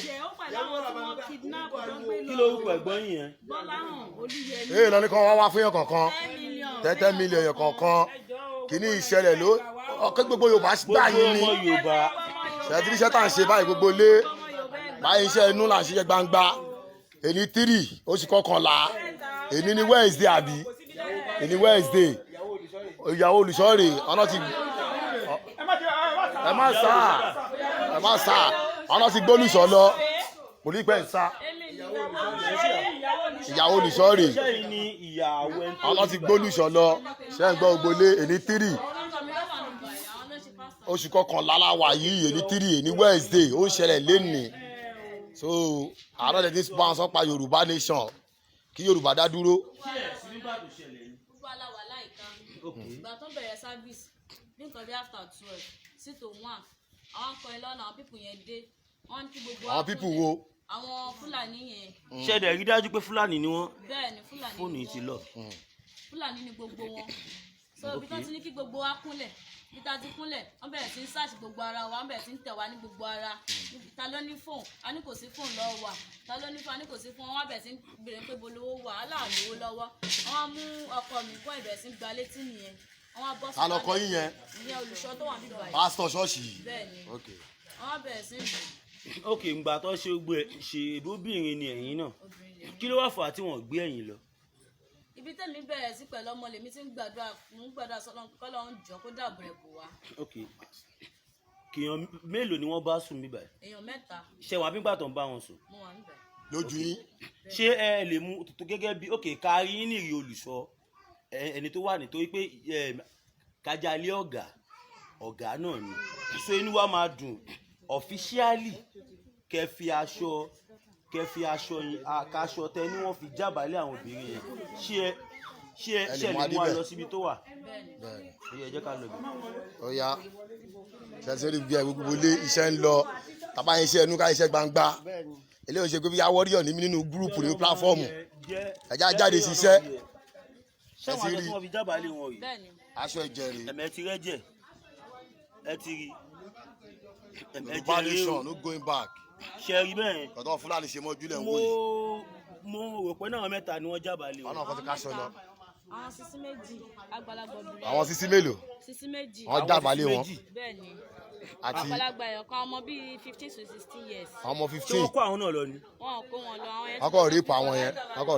Jẹ ó pẹ̀lú àwọn tí wọ́n kidnap tó ń gbé lọ. Kí lorúkọ ẹ̀gbọ́n yín yẹn? Gbọ́láhàn Olúyẹmí. Ee, lọ ní kí wọ́n wá fún yàn kọ̀ọ̀kan 10 million. 10 million yàn kọ̀ọ̀kan. Kìíní ìṣẹ̀lẹ̀ ló ọ̀kẹ́ gbogbo Yorùbá gbà yín Gbogbo ni. ọmọ Yorùbá. Ṣètìlí iṣẹ́ tá à ń ṣe báyìí, gbogbo lé báyìí, iṣẹ́ inú là ń ṣiṣẹ́ gbangba. Èní 3 oṣù kọkànlá, èní ni Wednesday àbí èní Wednesday. Ìyàwó olùṣọ́ rè ọ̀nà ti ẹ má sá, ẹ má sá, ọ̀nà ti gbólùṣọ́ lọ, kò ní pẹ́ sá. Ìyàwó olùṣọ́ rè. Ṣẹ́yìn ni ìyàwó ẹni tó Ọ̀nà ti gbólùṣọ́ lọ. Ṣé ń gbọ́, gbogbo lé? Èní 3 oṣù kọkànlá la wà yìí, èní 3, èní Wednesday, ó ń ṣẹlẹ̀ lénìí. So àárọ̀ tẹ̀ tí bá wọn sọ pa Yorùbá nation, kí Yorùbá dá dúró. Ṣé ẹ̀ sí nígbà tó ṣẹlẹ̀ ni? Gbogbo aláwa láìka. Ìgbà tó ń bẹ̀rẹ̀ service ní nǹkan bí after 12 sí to 1, àwọn akọrin lọ́nà, àwọn people yẹn dé, wọ́n ní kí gbogbo wa Àwọn people kúnlẹ̀. wo? Àwọn Fúlàní yẹn. Ṣé ẹ dẹ̀ rí dájú pé Fúlàní ni wọ́n? Bẹ́ẹ̀ ni, Fúlàní Fóònù ni yìí ti wọ́n. lọ. Fúlàní ni gbogbo wọn. So ibi tó ti ní kí gbogbo wa kúnlẹ̀, bí ta ti kúnlẹ̀, wọ́n bẹ̀rẹ̀ sí ń search gbogbo ara wa, wọ́n bẹ̀rẹ̀ sí ń tẹ̀ wá ní gbogbo ara. Ta ló ní fóònù? A ní kò sí fóònù lọ́wọ́ wa. Ta ló ní fóònù? A ní kò sí fóònù. Wọ́n bẹ̀rẹ̀ sí ń béèrè pé bolówó wà á láàlówó lọ́wọ́. Wọ́n mú ọkọ mi kọ́, ìbẹ̀rẹ̀ sí ń gba létí nìyẹn. Wọ́n wá bọ́ Ta lọkọ yín yẹn? Ìyẹn olùṣọ́ tó wà níbí báyìí. Pásítọ̀ ṣọ́ọ̀ṣì yìí? Bẹ́ẹ̀ ni. Ok. Wọ́n bẹ̀rẹ̀ sí ń lù. Ok, ǹgbà tó ṣe gbé ṣe ìbóbìnrin ni ẹ̀yin náà? Obìnrin lèmi. Kí ló wà fà á tí wọ́n gbé ẹ̀yin lọ? Ibi tẹ́mi bẹ̀rẹ̀ sí pẹ̀lú ọmọ lèmi ti ń gbàdúrà, mò ń gbàdúrà sọ́lọ́run kọ́lọ́run jọ kó dáàbò rẹ̀ bò wá. Ok, kìyàn mélòó ni wọ́n bá sùn bíbà? Èèyàn mẹ́ta. Ṣé wàá bí gbà tó ń bá wọn sùn? Mo wà níbẹ̀. Lójú yín? Ṣé ẹ lè mú tuntun gẹ́gẹ́ bí, ok, kárí yín nìrí olùṣọ́ ẹni tó wà nítorí pé kájálé ọ̀gá ọ̀gá náà ni, so inú wa máa dùn officially kẹ fi aṣọ yín àkàṣọ tẹ ní wọ́n fi jábàálẹ̀ àwọn obìnrin yẹn. Ṣé ẹ Ẹ lè ṣe mú lè mú wa adébẹ̀. lọ síbi tó wà? Bẹ́ẹ̀ ni. Bẹ́ẹ̀ ni. Ó yẹ, jẹ́ ká lọ bẹ̀. Ó yá, ṣe rí bí ẹ gbogbo ilé iṣẹ́ ń lọ tàbá iṣẹ́ ẹnu ká iṣẹ́ gbangba. Eléyìí ṣe pé bí awọ́ríyọ̀ ní mí nínú group, nínú platform, ẹ̀já jáde ṣiṣẹ́. Ṣé Ẹ wọn ti aṣọ rí. tí wọ́n fi jábàálẹ̀ wọn yìí? Bẹ́ẹ̀ ni. Aṣọ ìjẹ̀rẹ̀. Ẹ̀mẹ́ ti rẹ́jẹ̀, ẹ ti rí ẹ̀mẹ́ Yorùbá jẹ́ rí o. nation, no going back. Ṣe rí bẹ́ẹ̀? Kọ̀tọ́ Fúlàní ṣe mọ́jú lẹ̀ ń Mo wò yìí. Mo rò pé náà mẹ́ta ni wọ́n jábàálẹ̀ wọn. Ọ̀nà kan ti káṣọ lọ. Àwọn sisi méjì, àgbàlagbà obìnrin. Àwọn sisi mélòó? Sisi méjì. Wọ́n jábàálẹ̀ wọn. Méjì. Bẹ́ẹ̀ ni. Àti Àgbàlagbà ẹ̀yọ̀ kan, ọmọ bíi 15 to 16 years. Àwọn ọmọ Ṣé 15? wọ́n kó àwọn náà lọ ni? Wọn ò kó wọn lọ, àwọn yẹn. Wọ́n kọ́ rape àwọn yẹn, wọ́n kọ́.